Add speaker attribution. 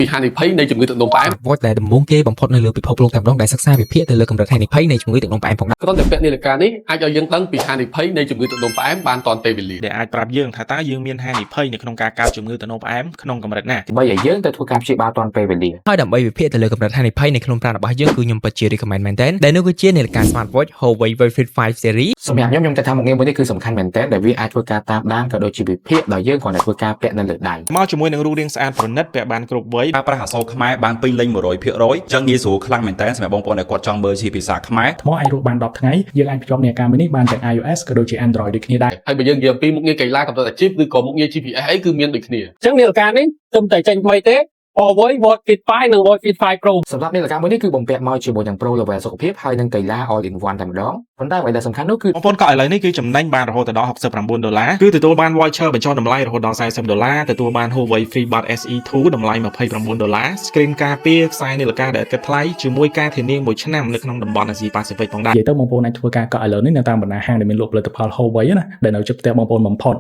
Speaker 1: ពីហានិភ័យនៃជំងឺទឹកនោមផ្អែម
Speaker 2: Watch ដែលដំបូងគេបំផុតនៅលើពិភពលោកតែម្ដងដែលសិក្សាវិភាគទៅលើកម្រិតហានិភ័យនៃជំងឺទឹកនោមផ្អែមផងដែរ
Speaker 1: គ្រាន់តែពាក់នាឡិកានេះអាចឲ្យយើងដឹងពីហានិភ័យនៃជំងឺទឹកនោមផ្អែមបានទាន់ពេលវេលា
Speaker 3: ដែលអាចប្រាប់យើងថាតើយើងមានហានិភ័យនៅក្នុងការកើតជំងឺទឹកនោមផ្អែមក្នុងកម្រិតណា
Speaker 4: ដើម្បីឲ្យយើងទៅធ្វើការព្យាបាលទាន់ពេលវេលា
Speaker 2: ហើយដើម្បីវិភាគទៅលើកម្រិតហានិភ័យនៃខ្លួនប្រាណរបស់យើងគឺខ្ញុំពិតជា recommend មែនទែនដែលនោះគឺជានាឡិកា smartwatch Huawei Watch Fit 5 Series
Speaker 4: សម្រាប់ខ្ញុំខ្ញុំតែថាមុខងារមួយនេះគឺសំខាន់មែនទែនដែលវាអាចធ្វើការតាមដានក៏ដូចជាវិភាគដោយយើងគ្រាន់តែធ្វើការពាក់នៅលើដៃ
Speaker 3: មកជាមួយនឹងរូបរាងស្អាតប្រណិតពាក់បានគ្រប់វ័យ
Speaker 5: ប្រើប្រាស់អក្សរខ្មែរបានពេញលេញ100%អញ្ចឹងងាយស្រួលខ្លាំងមែនតើសម្រាប់បងប្អូនដែលគាត់ចង់មើលជាភាសាខ្មែរ
Speaker 6: ថ្មអាចរស់បាន10ថ្ងៃយើងអាចភ្ជាប់នាឡិកាមួយនេះបានទាំង iOS ក៏ដូចជា Android ដូចគ្នាដែរ
Speaker 1: ហើយបើយើងនិយាយអំពីមុខងារកីឡាកម្រិតអាជីពឬក៏មុខងារ GPS អីគឺមានដូចគ្នា
Speaker 7: អញ្ចឹងនាឡិកានេះទើបតែចេញថ្មីទេ Huawei Watch Fit 5និង Watch Fit 5 Pro
Speaker 4: សម្រាប់នាឡិកាមួយនេះគឺបំពាក់មកជាមួយនឹង Pro Level សុខភាពហើយនិងកីឡា All in One តែម្ដងប៉ុន្តែអ្វីដែលសំខាន់នោះគឺ
Speaker 3: បងប្អូនកក់ឥឡូវនេះគឺចំណេញបានរហូតដល់69ដុល្លារគឺទទួលបាន voucher បញ្ចុះតម្លៃរហូតដល់40ដុល្លារទទួលបាន Huawei FreeBuds SE 2តម្លៃ29ដុល្លារ screen ការពារខ្សែនាឡិកាដែលឥតគិតថ្លៃជាមួយការធានាមួយឆ្នាំនៅក្នុងតំបន់អាស៊ីប៉ាស៊ីហ្វិកផងដែរ
Speaker 6: និយាយទៅបងប្អូនអាចធ្វើការកក់ឥឡូវនេះនៅតាមបណ្ដាហាងដែលមានលក់ផលិតផល Huawei ណាដែលនៅជិតផ្ទះបងប្អូនបំផុត។